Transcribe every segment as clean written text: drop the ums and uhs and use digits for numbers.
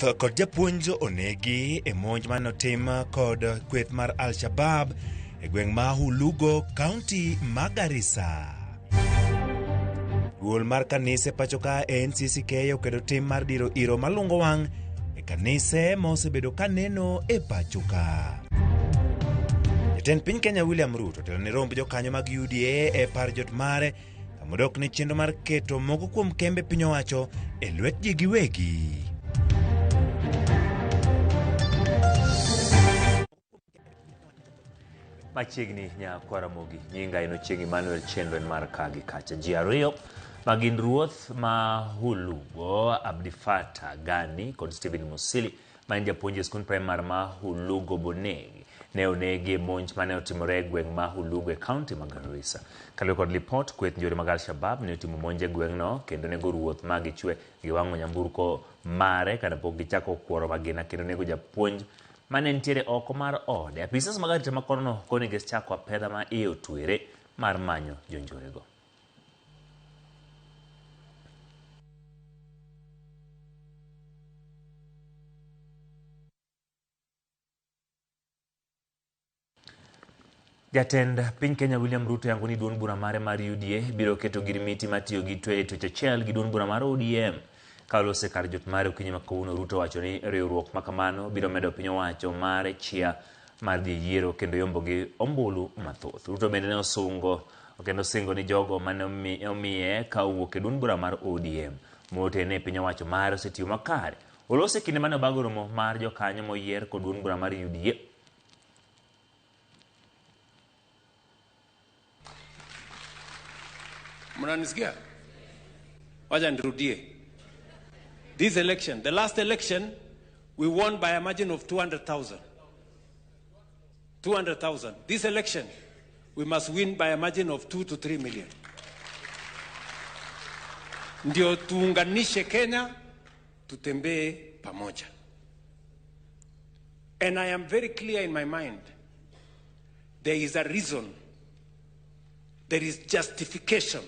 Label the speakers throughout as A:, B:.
A: Ruoth kod japuonj onegi e monj mane otim kod kweth mar Al-Shabaab e gweng' ma Hulugo, kaunti ma Garissa. Duol mar kanise pacho ka NCCK okedo tim mar diro iro malungo wang' e kanise ma osebedo ka neno e pacho ka. Jatend piny Kenya William Ruto otelo ne romb jokanyo mag UDA e par jot mare kamodok ne chenro mar keto moko kuom kembe piny owacho e lwet ji giwegi.
B: Machiegni nyakwaramogi nyinga en Ochieng' Emmanuel chenro en mar ka gi kacha. Ji ariyo ma gin ruoth ma Hulugo Abdifata Gani kod Stephen Musili ma en japuonj e skund primar ma Hulugo Bonegi ne onegi e monj mane otimore e gweng' ma Hulugo e kaunti ma Garissa. Kaluwore kod lipot, kweth njore mag Al-Shabab ne otimo monj e gweng'no kendo nego ruoth ma gichwe giwang'o nyamburko mare kane pok gichako kworo magina kendo nego japuonj mane nitiere oko mar ode. Apisas mag arita ma kono koni gisechako apedha ma iye otwere mar manyo jonjorego. Jatend piny Kenya William Ruto yango ni duond bura mare mar UDA biro keto girmiti mar tiyo gi twe e twech achiel gi duond bura mar ODM. Ka olose kar jot mare okinyi ma kawuono, Ruto owacho ni riwruok ma kamano biro medo piny owacho mare chia mar dhi e yiero kendo yombo gi ombulu mathoth. Ruto bende ne osungo kendo osingo ni jogo mane omiye ka owuok e duond bura mar ODM motene e piny owacho mare osetiyo makare. Olose kinde mane obago romo mar jokanyo moyier kod duond bura mar UDA.
C: Mnanisikia? Wacha nirudie. This election, the last election, we won by a margin of 200,000. 200,000. This election, we must win by a margin of 2 to 3 million. Ndio tuunganishe Kenya, tutembee pamoja. And I am very clear in my mind. There is a reason, there is justification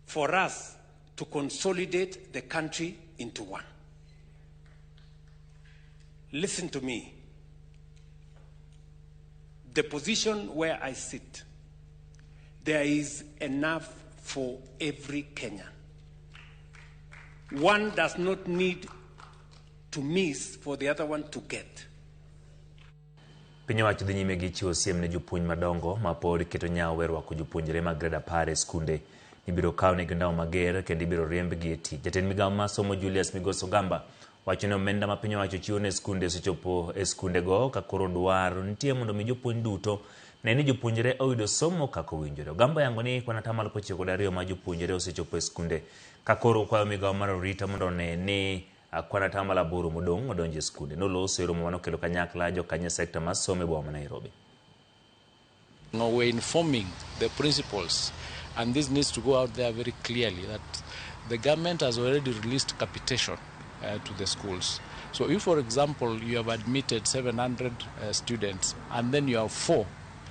C: for us to consolidate the country into one. Listen to me. The position where I sit, there is enough for every Kenyan. One does not need to miss for the other one to get.
B: Piny owacho dhi nyime gi chiwo siem ne jopuonj madongo ma pod keto nyawo e rwako jopuonjre mag grade 10 e skunde. Ibiro kawnegi ndawa mager kendo ibiro riembgi e tich. Jatend migawo mar somo Julius Migos Ogamba wacho ni omenda ma piny owacho chiwo ne skunde osechopo e skundego ka koro dwaro nitie mondo mi jopuonj duto ne ni jopuonjre oyudo somo kaka owinjore. Ogamba oyango ni kwan atamalo 92 mar jopuonjre osechopo e skunde ka koro okwayo migawo mar orita mondo one ni kwan atamalo 8 modong' odonjo e skunde. Noloso e romo manokelo kanyakla jokanyo e sekta mar somo e boma ma Nairobi.
D: No, we're informing the principals, and this needs to go out there very clearly, that the government has already released capitation to the schools. So if, for example, you have admitted 700 students and then you have 4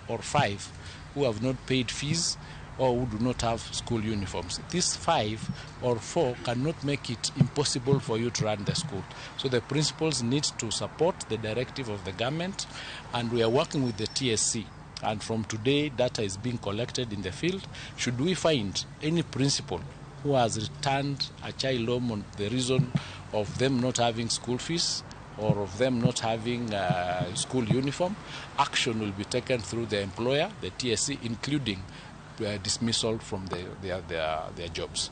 D: or 5 who have not paid fees or who do not have school uniforms, these 5 or 4 cannot make it impossible for you to run the school. So the principals need to support the directive of the government, and we are working with the TSC. And from today, data is being collected in the field. Should we find any principal who has returned a child home on the reason of them not having school fees or of them not having a school uniform, action will be taken through the employer, the TSC, including dismissal from their jobs.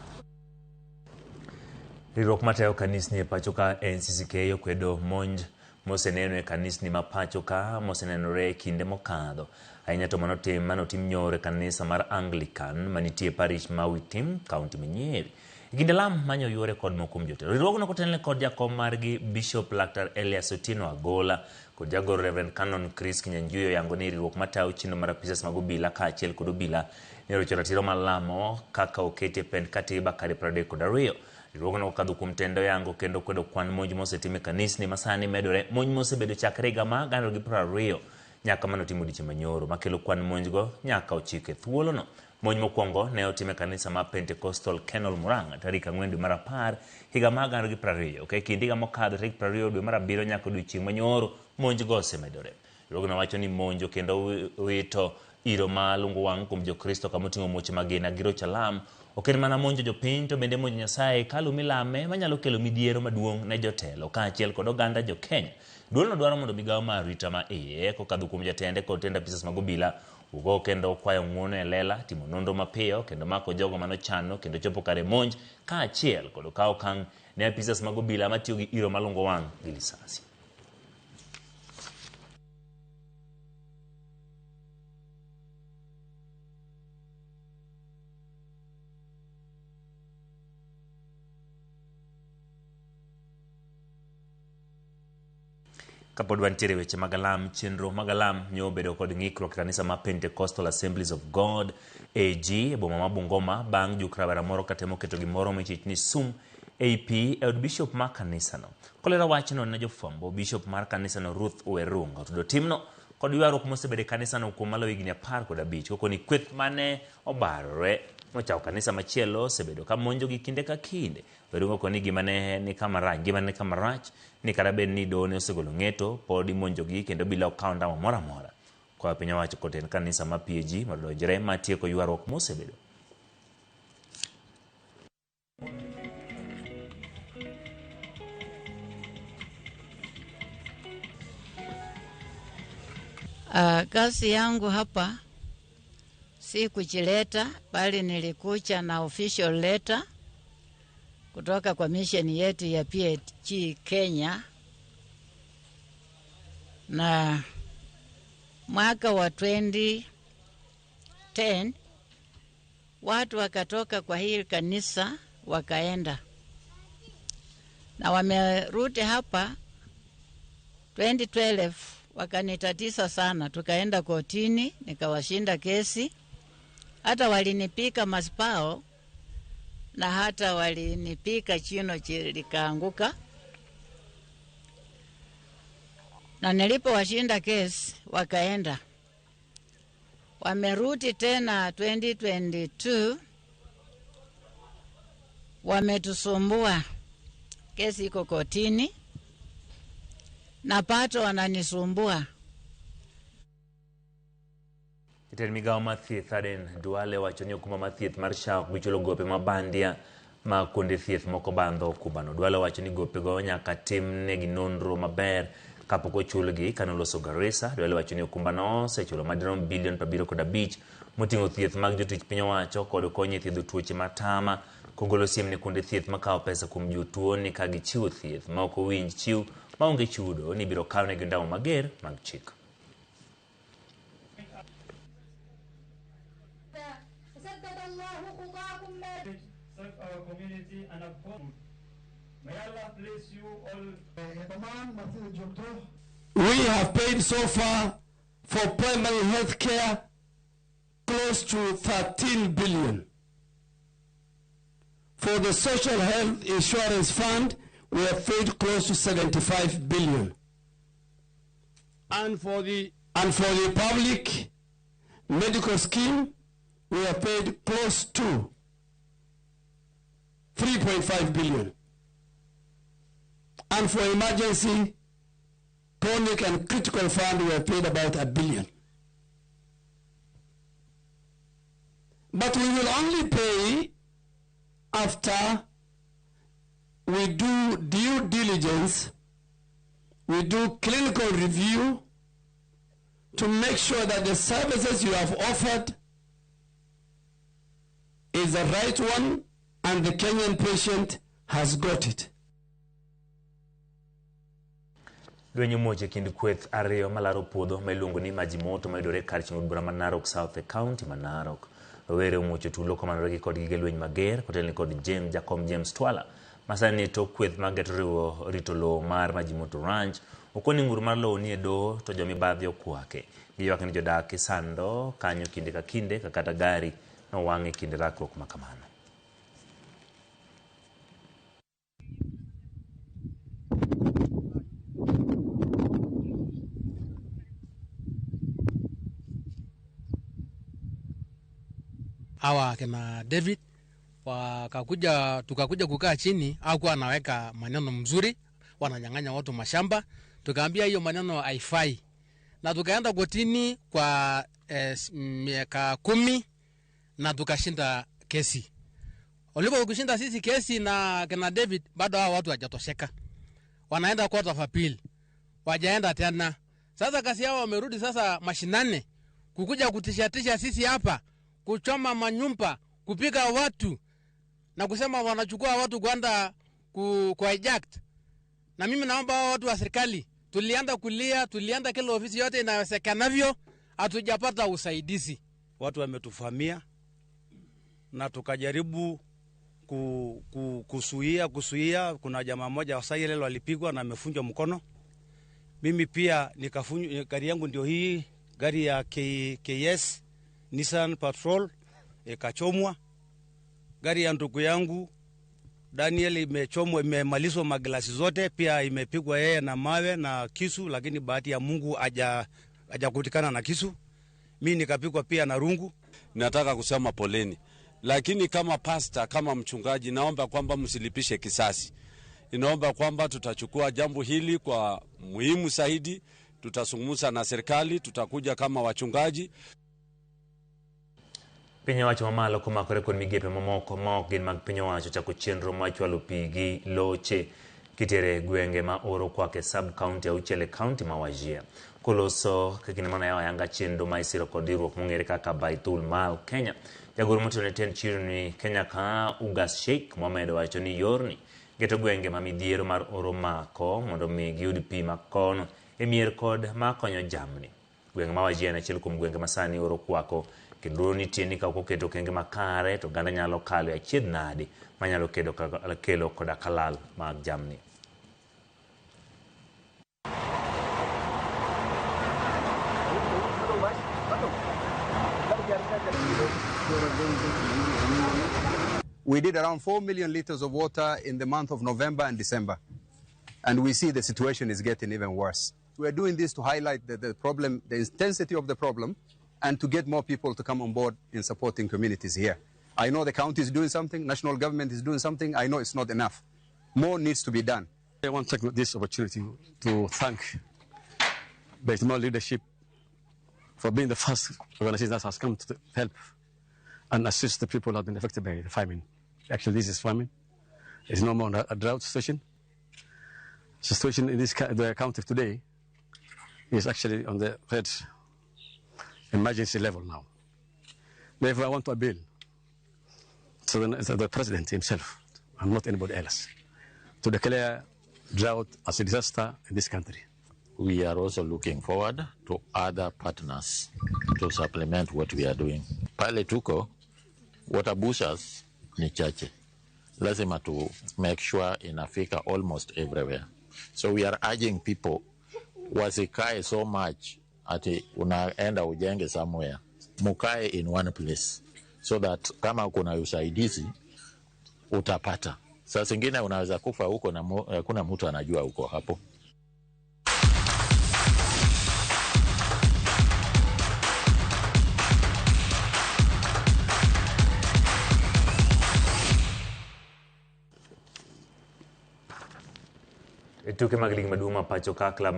B: Riwruok matayo kanisni e pacho ka NCCK okwedo monj moseneno e kanisni ma pacho ka mosenenore e kinde mokadho. Ahinya to manotim nyoro e kanisa mar Anglican manitie e parish ma Witim, kaunti ma Nyeri. E kinde lam manyo yuore kod moko kuom jotelo. Riwruogno kotelne kod jakom margi Bishop Laktar Elias Otieno Agola kod jagoro Reverend Canon Chris Kinyanjui oyango ni riwruok matayo chenro mar apisas mag obila kaachiel kod obila ne orocho ratiro mar lamo kaka oketi e pend katiba kare 32. Riwruogno kokadho kuom tende oyango kendo kwedo kwan monj mosetim e kanisni ma sani medore, monj mosebedo chakre higa mar 2020 nyaka manotimo odiechieng' manyoro makelo kwan monjgo nyaka 9 e thuolono. Monj mokwongo ne otim e kanisa mar Pentecostal Kenol Murang'a tarik 4 dwe mar 10 higa mar 2020. Ka e kind higa mokadho tarik 20 dwe mar 7 nyaka odiochieng' manyoro, monj go osemedore. Riwruogno wacho ni monjo kendo wito iro ma lungo wang' kuom Jokristo kama oting'o muoche magina gi roch alam ok en mana monjo jopiny to bende monjo Nyasaye e hekalu milame manyalo kelo midhiero maduong' ne jotelo kaachiel kod oganda jo-Kenya. Duolno dwaro mondo migawo mar arita ma iye kokadho kuom jatende kod tend apisas mag obila wugo kendo kwayo ng'uono e lela, timo nonro mapiyo kendo mako jogo manochano kendo chopo kare monj kaachiel kod kawo okang' ne apisas mag obila matiyo gi iro malungo wang' gi lisasi. Kapod wantiere weche mag alam, chenro mag alam nyo obedo kod ng'ikruok e kanisa ma Pentecostal Assemblies of God AG e boma ma Bungoma bang' juk rawera moro katemo keto gimoro michich ni sum ei pi e od bishop ma kanisano. Kolero wachno ne jofwambo, bishop mar kanisano Ruth Werunga otudo timno kod ywaruok mosebedo e kanisano kuom maloyo higni 15 kokoni kweth mane obarore mochako kanisa machielo osebedo ka monjogi kinde ka kinde. Werunga okoni gima ne ni kama rach, ngima ne ni kama rach ni kata bed ni doho ne osegolo ng'eto pod imonjogi kendo bila ok kaw ndamo moro amora. Kwayo piny owacho kod tend kanisa ma PAG mondo odonjre ma tieko ywaruok mosebedo.
E: Kazi yangu hapa si kuchileta, bali nilikuja na official letter kutoka kwa mission yetu ya PAG Kenya, na mwaka wa 2010 watu wakatoka kwa hii kanisa wakaenda, na wamerudi hapa 2012 wakanitatiza sana, tukaenda kotini nikawashinda kesi. Hata walinipika masipao na hata walinipika chino likaanguka. Na nilipowashinda kesi wakaenda. Wamerudi tena 2022 wametusumbua. Kesi iko kotini na pato wananisumbua.
B: Jatend migawo mar thieth Aden Duale wacho ni okumba mar thieth mar SHA ok bi chulo gope ma bandia ma kuonde thieth moko bandho okumbano. Duale wacho ni gopego nyaka tim negi nonro maber kapok ochulgi. Kane oloso Garissa, Duale wacho ni okumbano osechulo madirom bilion 75 moting'o thieth mag jotich piny owacho kod konyo e thiedho tuoche matama, kogolo siem ne kuonde thieth makawo pesa kuom jotuo ni ka gichiwo thieth ma ok owinj chiw maonge chudo ni ibiro kawnegi ondamo mager mag chik.
F: We have paid so far for primary health care close to 13 billion. For the Social Health Insurance Fund, we have paid close to 75 billion. And for the public medical scheme, we have paid close to 3.5 billion. And for emergency, chronic and critical fund, we have paid about 1 billion. But we will only pay after we do due diligence, we do clinical review to make sure that the services you have offered is the right one and the Kenyan patient has got it.
B: Lweny omuoch e kind kweth ariyo malaro puodho ma iluongo ni Majimoto mayudore kar chung' od bura ma Narok South e kaunti ma Narok. Rowere omuocho tulo komanore gi kod gige lweny mager kotelni kod James Jakom James Twala masani ni tok kweth mag geto riwo rito lowo mar Majimoto Ranch okoni ng'ur mar lowo nie doho to jomibadhi okwake. Giywak ni jodak isando kanyo kinde ka kinde ka kata gari nowang' e kinde rakruok ma kamano.
G: hawa kina David wakakuja, tukakuja kukaa chini, hakuwa anaweka maneno mzuri, wananyang'anya watu mashamba. Tukaambia hiyo maneno haifai, na tukaenda kotini kwa miaka 10 na tukashinda kesi. Walipo kushinda sisi kesi na kina David, bado hao watu hawajatosheka, wanaenda court of appeal, wajaenda tena. Sasa kasi yao wamerudi sasa mashinani kukuja kutishatisha sisi hapa, kuchoma manyumba, kupiga watu na kusema wanachukua watu kwenda ku hijack. Na mimi naomba watu wa serikali, tulienda kulia, tulienda kila ofisi yote inawezekanavyo, hatujapata usaidizi.
H: Watu wametufamia na tukajaribu kusuia. Kuna jamaa mmoja wa Sayelelo alipigwa na amefunjwa mkono. Mimi pia nikafunjwa, gari yangu ndio hii, gari ya KS Nissan Patrol ikachomwa. Gari ya ndugu yangu Daniel imechomwa, imemalizwa maglasi zote, pia imepigwa yeye na mawe na kisu, lakini bahati ya Mungu hajakutikana na kisu. Mimi nikapigwa pia na rungu.
I: Nataka kusema poleni, lakini kama pastor, kama mchungaji, naomba kwamba msilipishe kisasi. Inaomba kwamba tutachukua jambo hili kwa muhimu zaidi, tutazungumza na serikali, tutakuja kama wachungaji.
B: Piny owacho mamalo komakore kod migepe mamoko ma ok gin mag piny owacho chako chenro mar chwalo pi gi loche kitere gwenge ma oro kwake sub county auchiel e county ma Wajir. Koloso kinde mane oyanga chenro ma isiro kod riwruok mong'ere kaka Baitul Mal Kenya. Jagoro motelo ne tend chirni Kenya ka Ugas Sheikh Mohamed owacho ni yorni geto gwenge ma midhiero mar oro mako mondo mi giyud pi makono e mier kod makonyo jamni. Gwenge ma Wajir en achiel kuom gwenge ma sani oro kwako kendo nitie ni ka ok oketo okenge makare to oganda nyalo kalo e achiedh nade manyalo kelo koda kalal mag jamni.
J: We did around 4 million liters of water in the month of November and December. And we see the situation is getting even worse. We are doing this to highlight the problem, the intensity of the problem, and to get more people to come on board in supporting communities here. I know the county is doing something, national government is doing something. I know it's not enough. More needs to be done.
K: I want to take this opportunity to thank Baitul leadership for being the first organization that has come to help and assist the people who have been affected by the famine. Actually, this is famine. It's no more a drought situation. The situation in this the county today is actually on the red emergency level now. Therefore, I want to appeal to the president himself, and not anybody else, to declare drought as a disaster in this country.
L: We are also looking forward to other partners to supplement what we are doing. Pale tuko, water bushers ni chache. Lazima to make sure inafika almost everywhere. So we are urging people wasikae so much ati unaenda ujenge somewhere. Mukae in one place so that kama kuna usaidizi utapata. Saa zingine unaweza kufa huko na kuna mtu anajua huko hapo.
B: Tuke mag lig maduong' ma pacho ka klab